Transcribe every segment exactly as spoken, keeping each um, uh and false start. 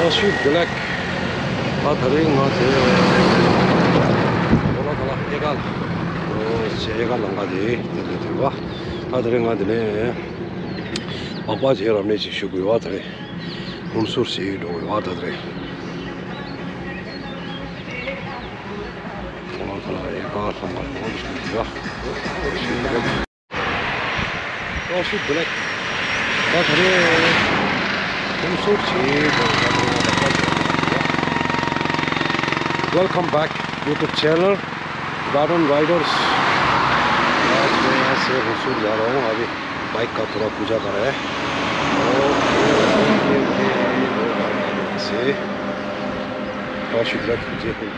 ཨ་ཤུ་བདེ་ལེགས། ད་ད་རེས་ང་དེ་གོ་ལ་ག་ལ་ཨེ་ཀ་ལ་ཨེ་ཀ་ལམ་ཁ་དེ་དེ་དེ་དེ་བ། ད་ད་རེས་ང་དེ་ནས་སྦག་སྦག་བྱས་རབ་གནས་ཅིག་ཞུ་དགོས་བ། ད་རེས་ཧུན་སུར་ཞིག་འགྲོ་དགོས་བ། ད་ད་རེས་གོ་ལ་ག་ལ་ཨེ་ཀ་ལམ་ཁ་ཨ་ཤུ་བདེ་ལེགས། ཨ་ཤུ་བདེ་ལེགས། ད་ད་རེས་ཧུན་སུར་ཞིག་འགྲོ་དགོས་བ། Welcome back YouTube channel Garden Riders। आज मैं यहाँ से हुजूर जा रहा हूँ, अभी बाइक का थोड़ा पूजा कर रहे हैं। Okay, okay, okay, okay. से पाँच सौ रुपया पूजे हैं।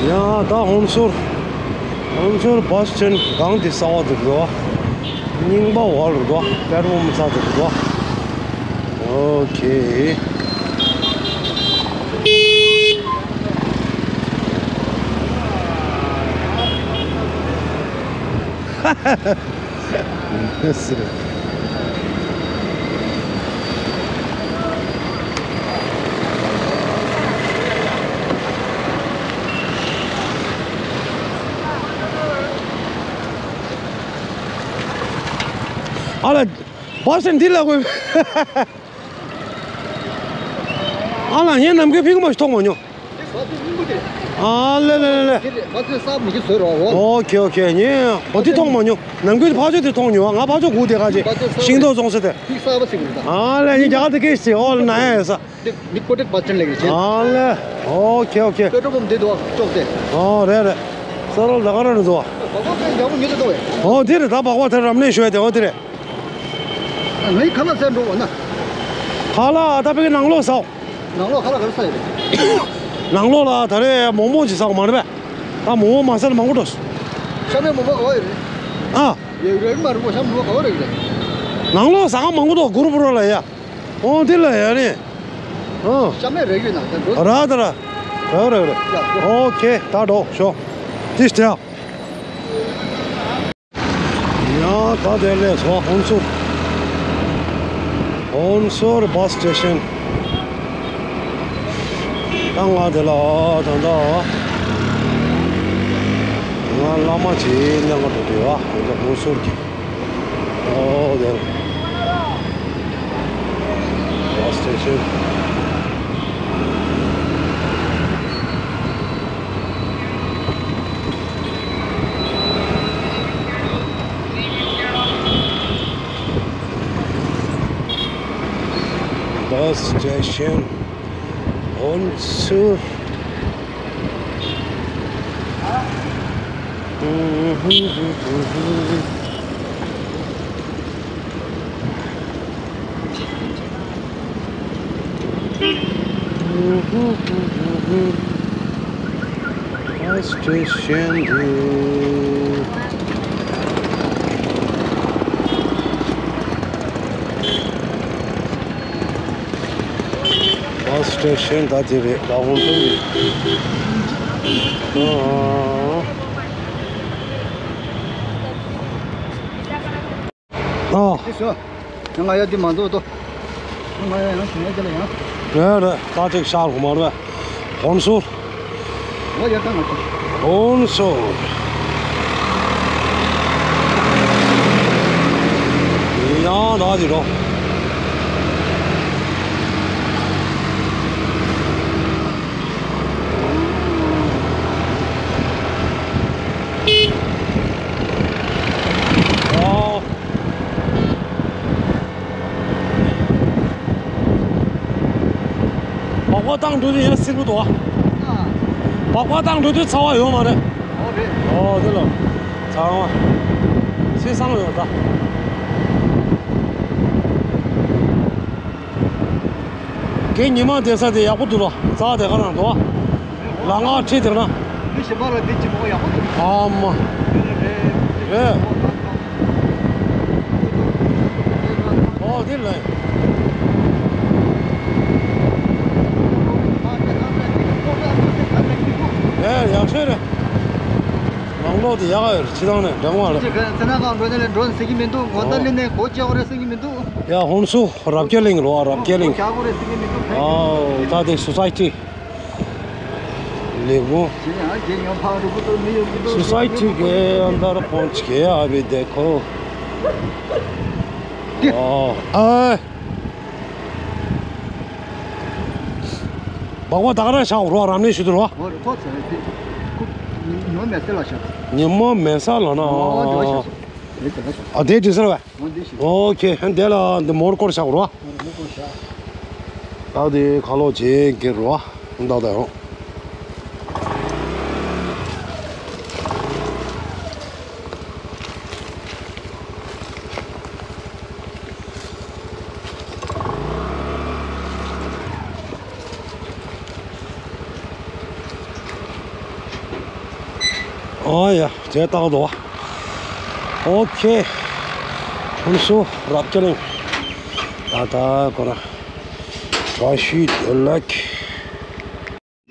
ཡ་ད་ཧོན་སུར། ཧོན་སུར་བ་སི་སི་ཊན་སྒང་དེ་གསར་པ་འདུག་གོ། རྙིང་པ་བ་རུ་གོ། པེ་ཏྲོལ་ཕམ་ཚ་འདུག་གོ། ཨོ་ཁེ། ཨ་ལ། བ་སེ་འདི་ལ་དགོས། ཨ་ལ་ངས་ནམ་མཁའི་ཕི་གུ་མ་ཞིག་མཐོང་མ་མྱོང་། ཨ་ལེ་ལེ་ལེ་ལེ། ཨོ་ཁེ་ཨོ་ཁེ། ངས་འོ་འདི་མཐོང་མ་མྱོང་། ནམ་མཁའི་ཕར་ཕྱོགས་དེ་མཐོང་མྱོང་། ང་ཕར་ཕྱོགས་སྒུག་བསྡད་ཁ་ཅིག་ཤིང་ཏོག་བཙོང་ས་དེ། ཨ་ལེ་ངས་རྒྱ་གར་དེ་སྐད་ཤེས། ཨོ་ལ་ན་ཡ་ཡ་ས། འདི་ཀོ་ཏེ་བ་སེ་ཊན་ལེགས་རེད། ཨ་ལེ། ཨོ་ཁེ་ཨོ་ཁེ། པེ་ཏྲོལ་ཕམ་འདི་འདུག་ཅོག་སྟེ། ཨོ་རེད་རེད། ས་རོལ་ད་ག་རང་རེད་འདུག་སྦག་སྦག་དེ་ཡག་པོ་ཉོས་ཏེ་འདུག་བས། ཨོ་དེ་རེད། ད་སྦག་སྦག་དེ་རབ་གནས་ཞུ་ཡ་དེ་ཨོ་དེ་རེད། ངའི་ཁ་ལག་ཟས་འགྲོ་བ་ན། ཁ་ལག་ད་ཕ་གི་ནང་ལོགས་ཟ། ནང་ལོགས་ཁ་ལག་ག་རེ་ཟ་ཡོད་རེད། ནང་ལོགས་ལ་ད་རེས་མོག་མོག་ཅིག་ཟ་བ་མ་རེད་པས། ད་མོག་མོག་མ་ཟ་ན་མང་པོ་འགྲོ། ཤ་མེད་མོག་མོག་ག་བ་ཡོད་རེད། ཨ། ཡོད་རེད་མ་རེད་པོ། ཤ་མོག་མོག་ག་བ་རེད་རེད། ནང་ལོགས་ཟ་ཁང་མང་པོ་འདུག་གུ་རུ་བུ་རུ་ལ་ཡ། ཨོ་འདི་ལ་ཡ་རེད། ཨོ། ཤ་མེད་རེད་ཡོད་ན་ད་འགྲོ། ར་ད་ར། ར་ར་ར། ཡ། ཨོ་ཁེ། ད་འགྲོ་ཤོག་འདི་སྟེ། ཡང་ད་དེ་ལས་སོ། ཧོན་སུར། ཧོན་སུར་བ་སི་སི་ཊེ་ཤན། ད་ང་དེ་ལ་ད་ད། ང་བླ་མ་ཅིག་མཉམ་དུ་འགྲོ་དུས་ཨ། ང་ཚོ་ཧོན་སུར་གྱི། ཨོ་དེ། བ་སི་སི་ཊེ་ཤན། Bus station, Honsur. Bus station དུ། Bus station ད་དེ་རེད། ད་ཧོན་སུར་རེད། ཨ། ཨ། ཨེ་ཤོ། ང་ཡ་འདི་མ་འདུག་ཏོ། ང་ཡ་ཡང་ཞུ་ཡ་དེ་ལ་ཡང་། རེད་རེད། ད་ཅིག་ཤར་ཧུ་མ་རེད། ཧོན་སུར། ང་ཡ་ད་ང་ཅིག་ཧོན་སུར། ཡང་ད་ཅིག་འགྲོ། ཨོ། སྦག་སྦག་བཏང་འགྲོ་དུས་ཡང་སིལ་བུ་འདུག་ཨ། སྦག་སྦག་བཏང་འགྲོ་དུས་ཚ་བ་ཡོད་མ་རེད། ཨོ་རེད། ཨོ་དེ་ལ། ཚ་བ། སིལ་སང་ཡོད་ད། དེ་ཉི་མ་བསྡད་ས་དེ་ཡག་པོ་འདུག་ལ། རྩྭ་དེ་ག་རང་འདུག་ཨ། ལ་ང་ཁྲིད་དེ་ན། མི་གཞན་པ་ལ་འདི་གཅིག་པོ་ཡག་པོ་འདུག་ཨ་མ། རེད། ཨོ་དེ་ལ། རེད་ཡག་ཤོས་རེད། ནང་ལོགས། ཨོ་དེ་ཡག་ཡོད་རེད། ཕྱི་ཐང་ནས་འགྲོ་མ་རེད། ཅིག་ག་ཚེ་ན་ཁང་འགྲོ་ནས་ལས་འགྲོ་ཟེར་གྱི་མི་འདུག་ངོ་ད་ཨོ། ལི་ནས་སྒོ་བཅག་གོ་རེད་ཟེར་གྱི་མི་འདུག་ཡ་ཧོན་སུ་རབ་རྒྱས་གླིང་རོ། རབ་རྒྱས་གླིང་། སྒོ་བཅག་གོ་རེད་ཟེར་གྱི་མི་འདུག་ཨོ་ད་དེ་སོ་སའི་ཊི་ལེགས་མོ། ཇེ་ཡང་ཇེ་ཡང་ཕར་རུ་གུ་ཏོ་མི་ཡོང་གི་འདུག་སོ་སའི་ཊི་གི་ཨན་དར་པོན་ཆི་གི་ཨ་བི་དེ་ཁོ། ཨོ་ཨ། སྦག་སྦག་ད་ག་རང་བཞག་རོགས། རམ་ནས་ཞུ་དུ་རོགས། འོ་རེ་ཁོ་ཚོ་རེ་དེ། ཁུ། ཉི་མ་མེད་ཚེ་ལ་བཞག་ཉི་མ་མེད་ས་ལ་ན། འོ་འདི་བ་བཞག་སོ། རེ་དེ་ལ་བཞག་ཨ་དེ་དྲི་ཟེར་བས། འོ་འདི་བཞག་ཨོ་ཁེ་འདི་ལ་འདི་མོར་སྐོར་བཞག་རོགས། འོ་རེ་མོར་སྐོར་བཞག་ད་དེ་ཁ་ལོ་ཇེ་གེ་རོགས། ད་ད་ཡོང་། ཨོ་ཡ་ཇེ་ཏག་དོ། ཨོ་ཁེ། ཁོང་ཚོ་རབ་ཅ་ལེན། ད་ད་ཁོ་ན། བཀྲ་ཤིས་བདེ་ལེགས།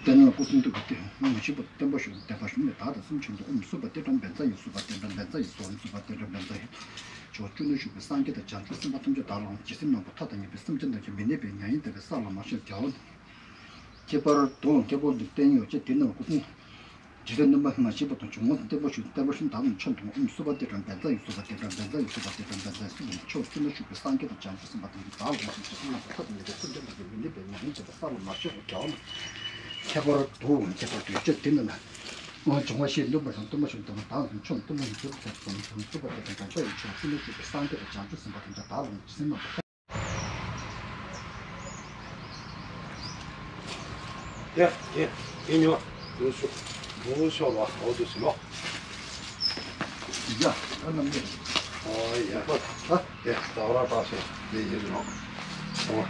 དེ་ནས་སྐུ་གསུང་ཐུགས་ཀྱི་དེ་ངོ་ཤེས་པ་བསྟན་པ་བཞུགས་བསྟན་པ་བཞུགས་ནས་བདག་དང་སེམས་ཅན་དུ་ཨོཾ་སུ་པ་ཏི་ཏྲ་བཛྲ་ཡེ་སུ་པ་ཏི་ཏྲ་བཛྲ་ཡེ་སུ་ཨོཾ་སུ་པ་ཏི་ཏྲ་བཛྲ་ཡེ། ཕྱོགས་བཅུ་ན་བཞུགས་པའི་སངས་རྒྱས་དང་བྱང་ཆུབ་སེམས་དཔའ་ཐམས་ཅད་བདག་ལའང་ཇི་སྲིད་ནམ་དུ་མཐའ་དང་ཉམས་པའི་སེམས་ཅན་ཐམས་ཅད་མི་གནས་པའི་མྱ་ངན་འདས་པའི་ས་ལ་མར་ཤོག་རྒྱལ་བ། ཁྱད་པར་དུའང་ཁྱད་པར་དུ་བསྟན་ཡོད་ཅེས་དེ་ནི་སྐུ་གསུང་། རྗེ་བཙུན་སྣོན་པ་ལྔ་ཞེས་པ་དང་འཇུག་ངོགས་སུ་བསྟན་པ་བཞུགས་བསྟན་པ་བཞུགས་བདག་ནི་མཆོད་དོ། ཨོཾ་སུ་པ་ཏི་ཏྲ་བཛྲ་ཡེ་སུ་པ་ཏི་ཏྲ་བཛྲ་ཡེ་སུ་པ་ཏི་ཏྲ་བཛྲ་ཡེ་སུ་པ་ཏི་ཏྲ་བཛྲ་ཡེ་སུ་པ་ཏི་ཏྲ། ཕྱོགས་བཅུ་ན་བཞུགས་པའི་སངས་རྒྱས་དང་བྱང་ཆུབ་སེམས་དཔའ་ཐམས་ཅད་བདག་ལ་ཇི་སྲིད་ནམ་དུ་མཐའ་དང་ཉམས་པའི་སེམས་ཅན་ཐམས་ཅད་མི་གནས་པའི་མྱ་ངན་འདས་པའི་ས་ལ་མར་ཤོག་རྒྱལ་བ་ན། ཁྱད་པར་དུའང་ཁྱད་པར་དུ་ཡོད་ཅེས་དེ་ནི་ན། འཇུག་ངོགས་སུ་སྣོན་པ་དང་སྟོན་པ་བཞིན་དུ་བདག་ནི་མཆོད་སྟོན་པ་ཡི་གེ་ལ་སོགས་སུ་སུ་པ་དེ་དང་བདག་ཡི་ཕྱོགས་སུ་ནི་བཞུགས་པའི་སངས་རྒྱས་དང་བྱང་ཆུབ་སེམས་དཔའ་ཐམས་ཅད་བདག་ལ་ཇི་སྲིད་ནམ་དུ། དེ་དེ་དེ་ཉོ། འདུག་ཤོག་འདུག་ཤོག་ལ་འོ་འདུག་སེ་ལོ། ཡ་ཨ་ནམ་ནི། ཨོ་ཡ་པ་ད་དེ་ད་ར་ད་ཤོག་དེ་ཡིན་ལོ། ཨོ།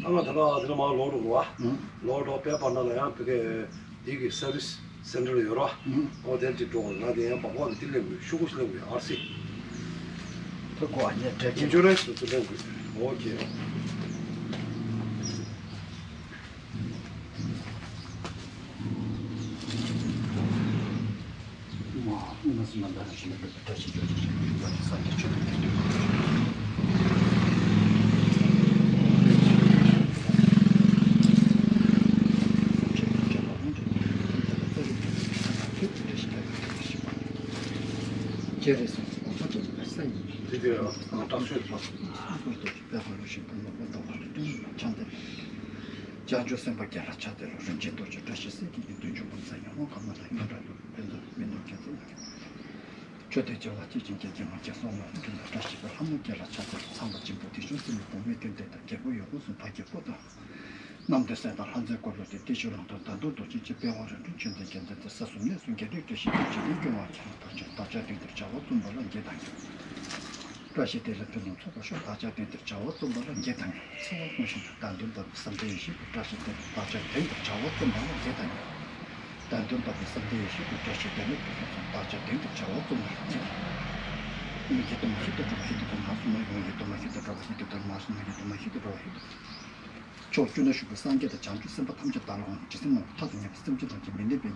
ཨ་ང་ད་ལ་དེ་ལ་མ་ལོག་འགྲོ་བ། ལོག་འགྲོ་པའི་བར་ན་ལ་ཡང་བི་ཀའི་དེ་གི་སར་བི་སི་སེན་ཊར་ཡོད་ར། ཨོ་དེར་ཅིག་འགྲོ་དགོས། ང་དེ་ཡང་སྦག་སྦག་གི་དེ་ལེན་དགོས། ཤོག་གུ་ཞིག་ལེན་དགོས། ཨར་སི། ཐུག་གོ་ཨ་ཉེ་འདྲ་ཅིག་ཨིན་ཤུ་རན་སི་ཚུར་ལེན་དགོས། ཨོ་ཁེ། ཁྱེད་རེད་སོང་ཙང་གོང་ས་མཆོག་གི་ས་ཡིན། དེ་དེ་ཨ་དྲག་ཤོས་ལ། ཨ་ཁོས་ཏོག་ཅིག་དཔེ་ཁོ་ལོ་ཞིག་དང་ལོ་པོ་ཏོག་པ་ལ་སྟོན་ཆང་དེ། བྱང་ཆུབ་སེམས་དཔའ་རྒྱལ་ལ་ཕྱག་འཚལ་ལོ། རིན་ཆེན་ཏོག་ཅིག་བཀྲ་ཤིས་སྲས་ཀྱི་ཡིན། བདུད་འཇོམས་ཕོ་མཚན་ཉོན་མོངས་ཁམས་ལ་ཡོངས་གྲགས་ལུགས་ཕན་ཚུན་མི་ནོར་རྒྱ་མཚོ་ལ། ཆོས་དེ་བྱ་བ་སྐྱེད་ཅིང་སྐྱེད་ཅིང་མ་སྐྱེས་སོགས་ལ་ལུས་འབྲེལ་ན་བཀྲ་ཤིས་པའི་ལྷ་མོ་རྒྱལ་ལ་ཕྱག་འཚལ་ལོ། ཚངས་པ་སྦྱིན་པོ་དེ་བཞིན་གསུམ་ལ་གོང་མའི་རྟེན་འབྲེལ་དང་རྒྱལ་པོ་ཡོད་དགུ་གསུམ་བར་གྱི་སྐུ་དང་། གནམ་བདེ་གསལ་དང་ལྷ་མཛེས་སྐོར་ལོ་དེ་ཏི་ཤུ་རང་དང་དར་དུང་རྡོ་རྗེ་ཆེ་དཔལ་དབང་རས་ཆུང་ཆོས་འཛིན་རྒྱལ་མཚན་དེ་ས་གསུམ་གནས་གསུམ་རྒྱལ་སྲས་བཀྲ་ཤིས་དང་འཇིག་རྟེན་སྐྱོང་བ་མཁྱེན་ལ་བདག་ཅག་བདག་ཅག་དོན་དེར་བྱ་བ་བརྩོན་པ་ལ་འགྱེད་དང་ཡོད། བཀྲ་ཤིས་བདེ་ལེགས་ཕུན་སུམ་ཚོགས་པར་ཤོག་བདག་ཅག་དོན་དེར་བྱ་བ་བརྩོན་པ་ལ་འགྱེད་དང་ཡོད། ཚེ་དབང་སྐུ་ཞིང་དང་བདག་མདུན་བདག་པོའི་བསམ་གཏན་ཡེ་ཤེས་ཀྱི་བཀྲ་ཤིས་བདེ་ལེགས་བདག་ཅག་དོན་དེར་བྱ་བ་བརྩོན་པ་ལ་འགྱེད་དང་ཡོད། བདག་མདུན་བདག་པོའི་བསམ་གཏན་ཡེ་ཤེས་ཀྱི་བཀྲ་ཤིས་བདེ་ལེགས་ཕུན་སུམ་ཚོགས་བདག་ཅག་དོན་དེར་བྱ་བ་བརྩོན་པ་ལ་འགྱེད་དང་ཡོད། ཡིད་དུ་མ་ཤེས་དུ་གྲོལ་བ་ཤིན་ཏུ་ནགས་སུ་མ་ཡོང་། ཡིད་དུ་མ་ཤེས་དུ་གྲོལ་བ་ཤིན་ཏུ་གྲོལ་མ་སོང་ན། ཡིད་དུ་མ་ཤེས་དུ་གྲོལ་བ་ཤིན་ཏུ། ཕྱོགས་བཅུ་ན་བཞུགས་པའི་སངས་རྒྱས་དང་བྱང་ཆུབ་སེམས་དཔའ་ཐམས་ཅད་བདག་ལའང་ཇི་སྲིད་ནམ་དུ་མཐའ་དང་ཉམས་པའི་སེམས་ཅན་ཐམས་ཅད་མི་གནས་པའི་